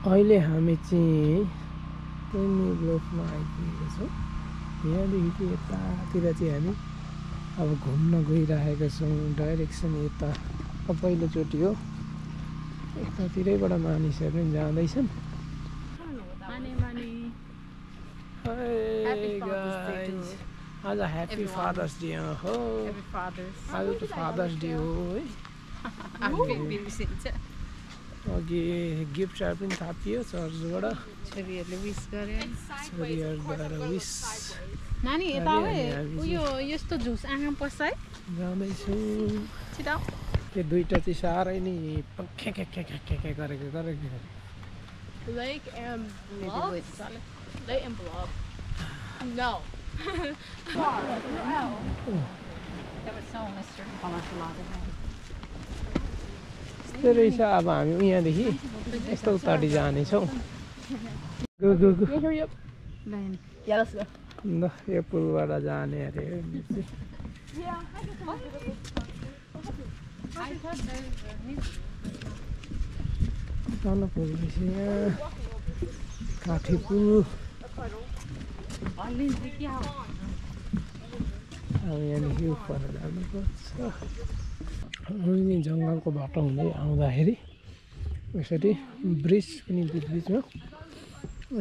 अहिले हामी चाहिँ प्रेमी ब्लकमा आइपुगेका छौँ। यहाँदेखि यतातिर चाहिँ हामी अब घुम्न गइरहेका छौँ। डाइरेक्सन यता पहिलोचोटि हो। यतातिरैबाट मानिसहरू पनि जाँदैछन्। आज ह्याप्पी फादर्स डे हो। आज त फादर्स डे हो है। अघि गिफ्टहरू पनि थापियो चर्चबाट। छोरीहरूले विश गरे। छोरीहरूद्वारा विश। नानी यता उयो यस्तो झुस आँखा पस्छ है। जाँदैछु। छिटो। त्यो दुईटा चाहिँ साह्रै नै ख्याख्याख्याख्याख्या गरेको। Lake and Bluff? Lake and Bluff. No. That was so Mr. यस्तो रहेछ। अब हामी यहाँदेखि यस्तो उताडि जानेछौँ। Go Yeah, let's go. ल यो पुलबाट जाने अरे। सानो पुल रहेछ यहाँ। काठी पुल। अब यहाँदेखि उपर जानुपर्छ। अनि जङ्गलको बाटो हुँदै आउँदाखेरि यसरी ब्रिज पनि बिचबिचमा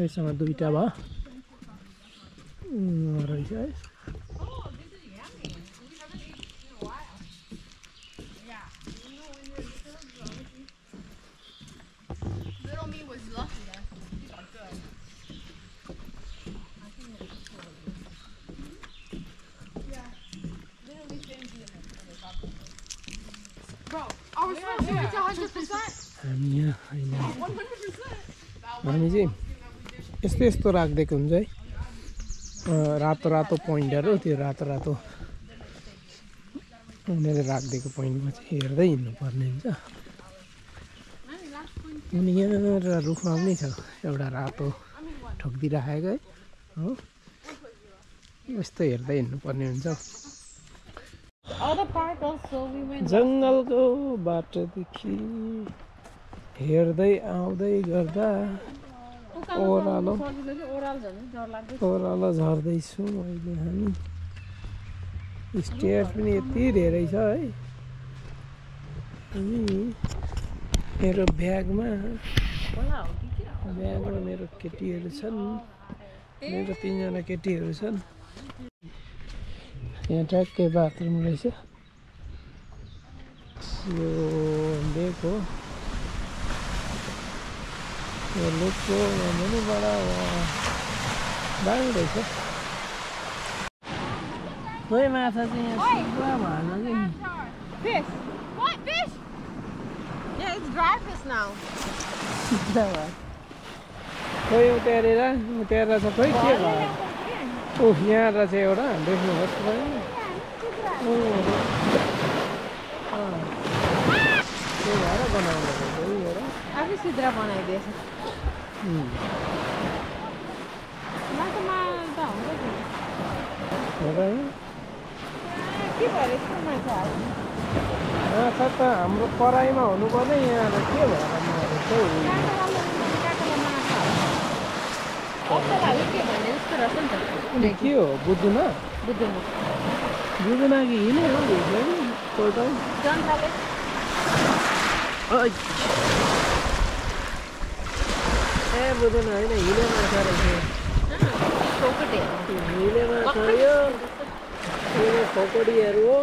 यसमा दुईटा भयो रहेछ है। हामी चाहिँ यस्तो राखिदिएको हुन्छ है। रातो रातो पोइन्टहरू त्यो रातो उनीहरूले राखिदिएको पोइन्टमा चाहिँ हेर्दै हिँड्नुपर्ने हुन्छ। अनि यहाँ रुखमा पनि छ एउटा रातो ठोकिदिइराखेको है हो। यस्तो हेर्दै हिँड्नुपर्ने हुन्छ। जङ्गलको बाटोदेखि हेर्दै आउँदै गर्दा ओह्रालो झर्दैछौँ अहिले हामी। स्टेयर पनि यति धेरै छ है। अनि मेरो ब्यागमा मेरो केटीहरू छन्। मेरो 3 जना केटीहरू छन्। यहाँ ट्याक्कै बाथरुम रहेछ। यो लेक हो। यो लेकको मुनिबाट दामी रहेछ। कोही माछा चाहिँ यहाँ पुरा भएन कि। Fish. What fish? Yeah, it's dry fish now. खोइ उतारेर छ खोइ के भयो। ओह यहाँ रहेछ एउटा देख्नुहोस्। त्यही भएर बनाउनु एउटा आफै सिद्रा बनाइदिएछ। माटोमा त हुन्छ नि। के भएर यस्तो माछा हाल्नु? माछा त हाम्रो पराइमा हुनुपर्ने यहाँ के भएर मरेको। के हो बुझ्नुमा? बुझ्नुमा कि हिँडे हो ए बुझ्दैन होइन हिले माछा रहेछ। हिले माछा यो खोकडीहरू हो।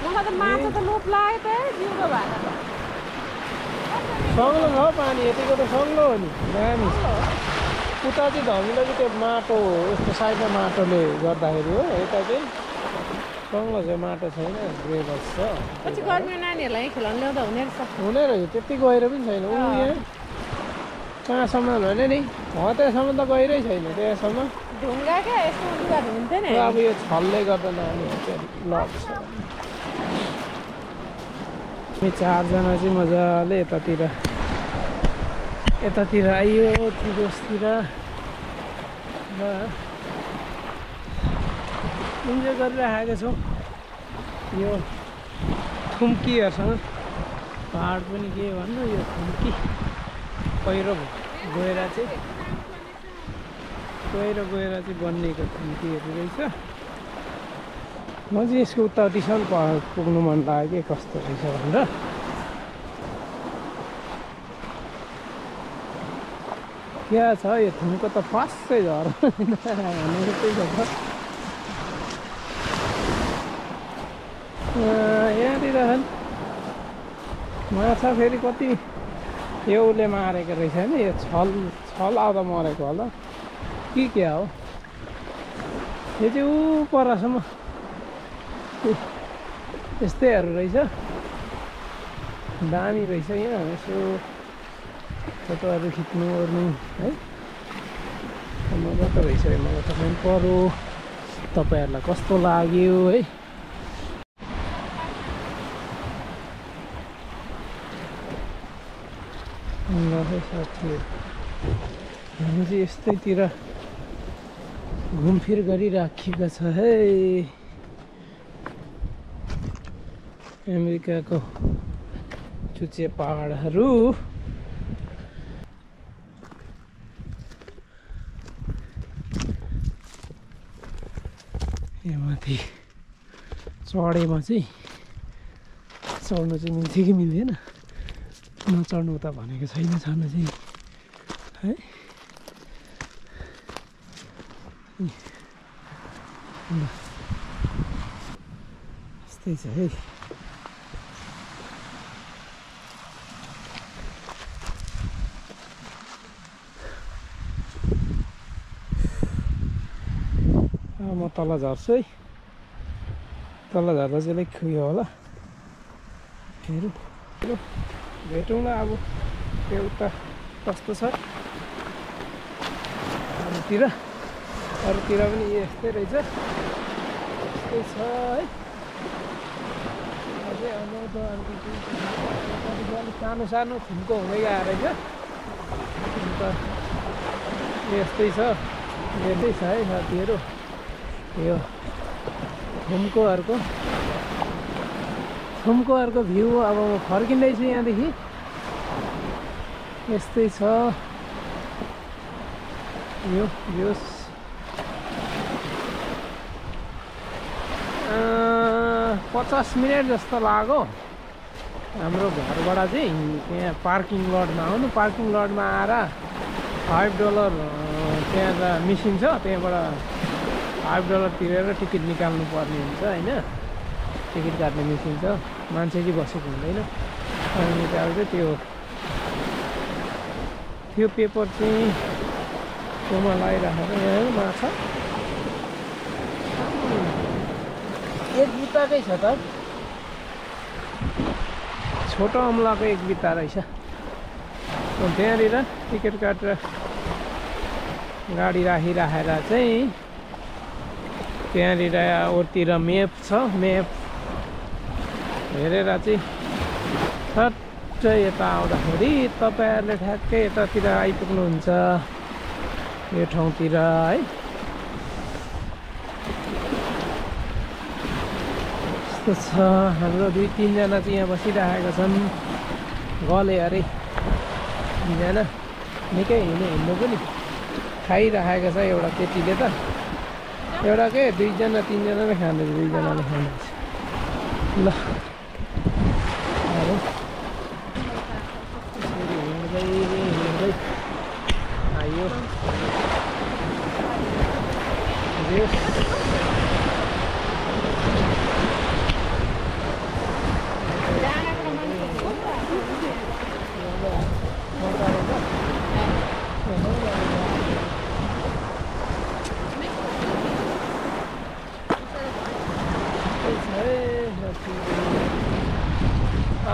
मलाई त माछा त लोभ लाग्यो त जिउँदो भएर। सङ्लो छ पानी यतिको त सङ्लो हो नि दामी। उता चाहिँ धमिलो कि त्यो माटो हो। यस्तो साइडमा माटोले गर्दाखेरि हो। यता चाहिँ सङ्लो छ माटो छैन ग्रेभल छ। पछि गर्मी नानीहरूलाई खेलाउनु ल्याउँदा हुने रहेछ। हुने रहेछ त्यति गहिरो पनि छैन। ऊ यहाँ कहाँसम्म भने नि हो त्यहाँसम्म त गहिरै छैन। त्यहाँसम्म ढुङ्गा क्या यस्तो लुगा धुन्थ्यो नि। अब यो छलले गर्दा नानीहरू लग्छ। हामी 4 जना चाहिँ मजाले यतातिर आइयो तिरतिर र इन्जोय गरिरहेका छौँ। यो थुम्कीहरूसँग पहाड पनि के भन्नु यो थुम्की पहिरो गएर चाहिँ बनिएको खिड्कीहरू रहेछ। म चाहिँ यसको उतापट्टिसम्म पुग्नु मन लाग्यो कि कस्तो रहेछ भनेर। क्या छ यो थुम्को त फस्टै झर यहाँनिर माछा फेरि कति एउले मारेको रहेछ नि। यो छल आउँदा मरेको होला कि क्या हो। यो चाहिँ ऊ परसम्म यस्तैहरू रहेछ। दामी रहेछ यहाँ यसो फोटोहरू खिच्नु ओर्नु है। मजाको रहेछ। मलाई त मन पर्यो। तपाईँहरूलाई कस्तो लाग्यो है। साथीहरू हामी चाहिँ यस्तैतिर घुमफिर गरिराखेको छ है। अमेरिकाको चुचे पहाडहरू यहाँ माथि चढेमा चाहिँ चढ्नु चाहिँ मिल्छ कि मिल्दैन। नचढ्नु त भनेको छैन छानु चाहिँ है। यस्तै छ है। म तल झर्छु है। तल झर्दा चाहिँ अलिक उयो होला। हेरौँ भेटौँ न अब त्यो उता कस्तो छ। अरूतिर पनि यस्तै रहेछ। यस्तै छ है। अझै अनौठो अलिक सानो सानो थुम्को हुँदै गएको रहेछ। अन्त यस्तै छ है साथीहरू। यो थुम्कोहरूको भ्यू अब म फर्किँदैछु यहाँदेखि। यस्तै छ यो भ्यूस। 50 मिनट जस्तो लाग्यो हाम्रो घरबाट चाहिँ त्यहाँ पार्किङ लटमा आउनु। पार्किङ लटमा आएर $5 त्यहाँ मिसिन छ। त्यहाँबाट $5 तिरेर टिकट निकाल्नु पर्ने हुन्छ होइन। टिकट काट्ने मिसिन छ। मान्छे चाहिँ बसेको हुँदैन। अनि निकाल्छ त्यो पेपर चाहिँ त्योमा लगाइराखेर यहाँ माछा एक बित्ताकै छ त। छोटो अम्लाको एक बित्ता रहेछ। त्यहाँनिर टिकट काटेर गाडी राखिराखेर चाहिँ त्यहाँनिर ओरतिर मेप छ। मेप हेरेर चाहिँ ठट्टै यता आउँदाखेरि तपाईँहरूले ठ्याक्कै यतातिर आइपुग्नुहुन्छ यो ठाउँतिर है। यस्तो छ। हाम्रो 2-3 जना चाहिँ यहाँ बसिरहेका छन्। गले अरे 2 जना निकै हिँड्नु पनि खाइरहेको छ। एउटा केटीले त एउटा के 2 जना 3 जनाले खाँदैछ। 2 जनाले खाँदैछ। ल हिँड्दै आयो।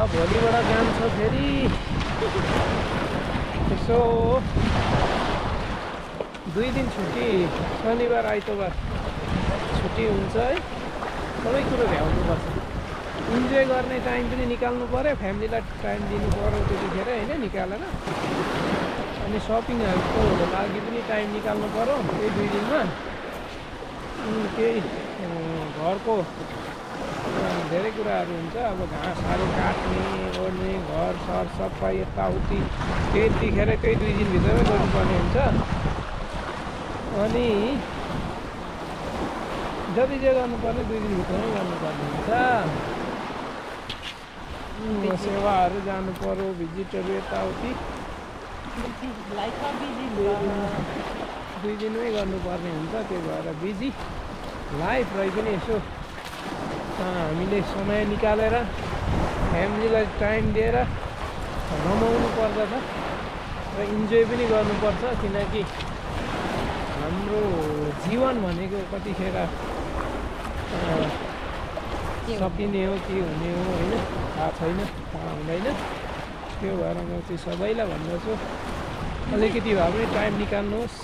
भोलिबाट काम छ फेरि। यसो 2 दिन छुट्टी, शनिबार आइतबार छुट्टी हुन्छ है। सबै कुरो भ्याउनुपर्छ। इन्जोय गर्ने टाइम पनि निकाल्नु पऱ्यो। फ्यामिलीलाई टाइम दिनु पऱ्यो त्यतिखेर होइन निकालेर। अनि सपिङहरूको लागि पनि टाइम निकाल्नु पऱ्यो यही 2 दिनमा। केही घरको धेरै कुराहरू हुन्छ। अब घाँसहरू काट्ने ओर्ने घर सर सफाइ यताउति त्यतिखेर त्यही 2 दिनभित्रमै गर्नुपर्ने हुन्छ। अनि जति जे गर्नुपर्ने 2 दिनभित्रमै गर्नुपर्ने हुन्छ। सेवाहरू जानु पर्यो, भिजिटहरू यताउति 2 दिनमै गर्नुपर्ने हुन्छ। त्यही भएर बिजी लाइफ रही पनि यसो हामीले समय निकालेर फ्यामिलीलाई टाइम दिएर रमाउनु पर्दछ र इन्जोय पनि गर्नुपर्छ। किनकि हाम्रो जीवन भनेको कतिखेर सकिने हो के हुने हो होइन, थाहा छैन, थाहा हुँदैन। त्यो भएर म चाहिँ सबैलाई भन्दछु अलिकति भए पनि टाइम निकाल्नुहोस्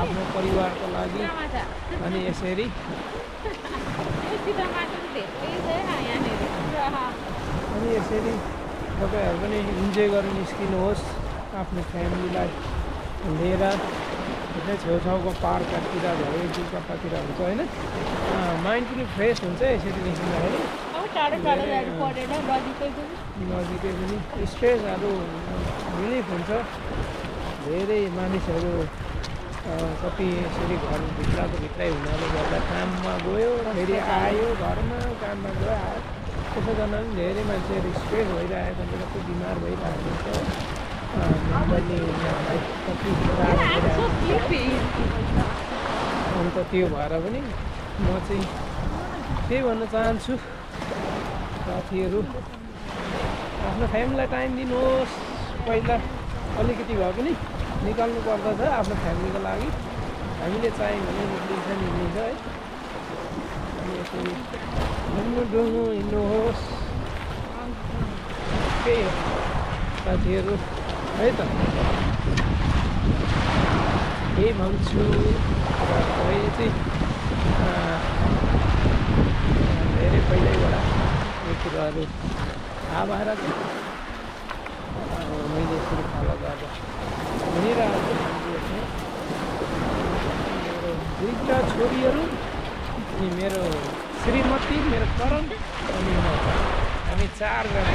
आफ्नो परिवारको लागि। अनि यसरी तपाईँहरू पनि इन्जोय गर्न निस्किनुहोस् आफ्नो फ्यामिलीलाई लिएर। यतै छेउछाउको पार्कतिर भयो जुकापातिर हुन्छ होइन, माइन्ड पनि फ्रेस हुन्छ यसरी निस्किँदाखेरि। नजिकै पनि स्ट्रेसहरू रिलिफ हुन्छ। धेरै मानिसहरू कति यसरी घरभित्रै हुनाले गर्दा काममा गयो फेरि आयो, घरमा काममा गयो आयो, त्यसो गर्न पनि धेरै मान्छेहरू स्ट्रेस भइरहेको हुन्छ, कति बिमार भइरहेको हुन्छ। अन्त त्यो भएर पनि म चाहिँ त्यही भन्न चाहन्छु साथीहरू, आफ्नो फ्यामिलीलाई टाइम दिनुहोस्। पहिला अलिकति भए पनि निकाल्नु पर्दछ आफ्नो फ्यामिलीको लागि। हामीले चाहियो भने निक्लिन्छ है। अनि यसरी घुम्नु डुल्नु हिँड्नुहोस्, त्यही हो साथीहरू है त। यही भन्छु। अहिले चाहिँ धेरै पहिल्यैबाट यो कुराहरू थाहा भएर मैले यसरी फलो गरेर हिँडिरहेको छु। मेरो 2टा छोरीहरू अनि मेरो श्रीमती, मेरो करण अनि म, हामी 4 जना।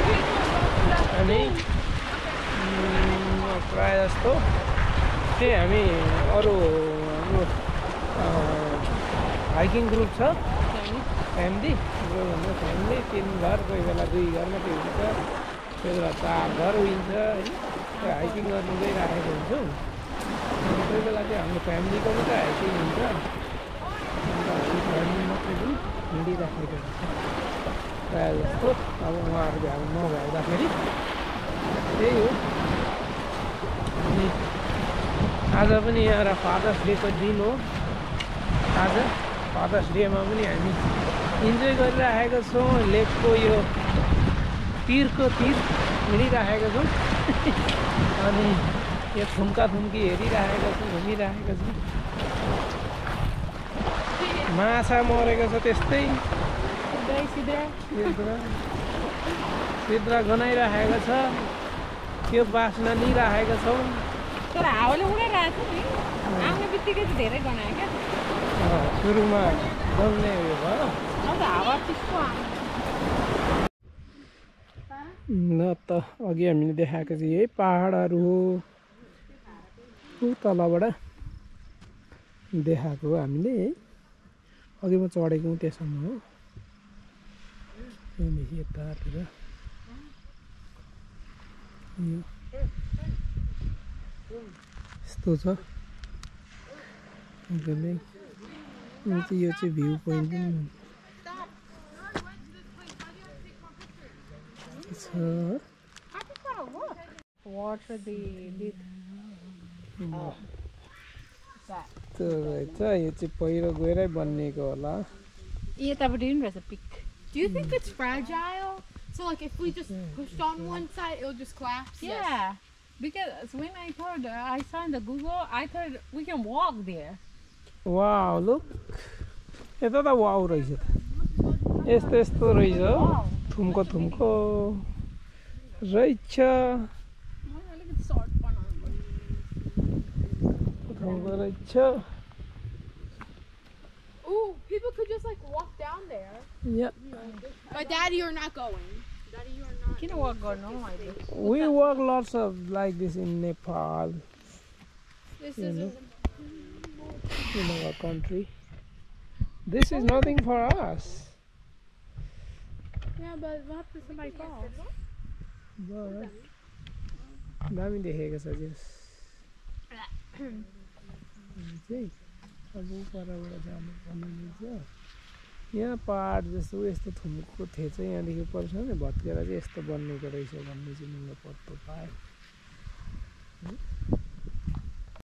अनि प्रायः जस्तो चाहिँ हामी अरू हाम्रो हाइकिङ ग्रुप छ फ्यामिली। हाम्रो फ्यामिली 3 घर, कोही बेला 2 घर मात्रै हुन्छ, कोही बेला 4 घर हुन्छ होइन। त्यो हाइकिङ गर्नु गइराखेको हुन्छौँ। कोही बेला चाहिँ हाम्रो फ्यामिलीको मात्रै हाइकिङ हुन्छ। अन्त हामी फ्यामिली मात्रै पनि हिँडिराखेको हुन्छ प्रायः जस्तो। अब उहाँहरू नभ्याउँदाखेरि त्यही हो। अनि आज पनि यहाँ फादर्स डेको दिन हो। आज फादर्स डेमा पनि हामी इन्जोय गरिराखेका छौँ। लेकको यो तीरको तीर हिँडिराखेका छौँ। अनि यो थुम्की हेरिराखेका छौँ, घुमिराखेका छौँ। माछा मरेको छ त्यस्तै सिद्रा गनाइराखेको छ, त्यो बास्ना लिइराखेका छौँ। तर हावाले उडाइरहेको छ नि, आउने बित्तिकै चाहिँ धेरै गनायो क्या। सुरुमा डल्ने उयो भयो। हावा त्यस्तो न त अघि हामीले देखाएको चाहिँ यही पाहाडहरू हो। ऊ तलबाट देखाएको हो हामीले है। अघि म चढेको हुँ त्यसमा हो। त्यहाँदेखि यतातिर यस्तो छ। एकदमै यो चाहिँ भ्यू पोइन्ट पनि छ। water the lid. त्यो रहेछ, यो चाहिँ पहिरो गएरै बनिएको होला। यतापट्टि पनि रहेछ pick. Do you think it's fragile? So like if we just pushed on one side, it'll just collapse? Yeah. Because when I saw in the Google, I thought we can walk there. Wow, look. यता त wow रहेछ त। यस्तो यस्तो रहेछ हो। थुम्को रहेछ। थुम्को रहेछ। Ooh, people could just like walk down there. Yeah. But Daddy, you're not going. Daddy, you are not. Kita walk go no like this. We walk lots of like this in Nepal, This you know, is in our country. This is nothing for us. yeah, but what if somebody falls? But दामी देखेको छ जस चाहिँ अब परबाट जानु पर्ने रहेछ यहाँ पहाड जस्तो यस्तो थुम्को थिए चाहिँ यहाँदेखि पर्छ नि भत्केर चाहिँ यस्तो बन्नेको रहेछ भन्ने चाहिँ मैले पत्तो पाएँ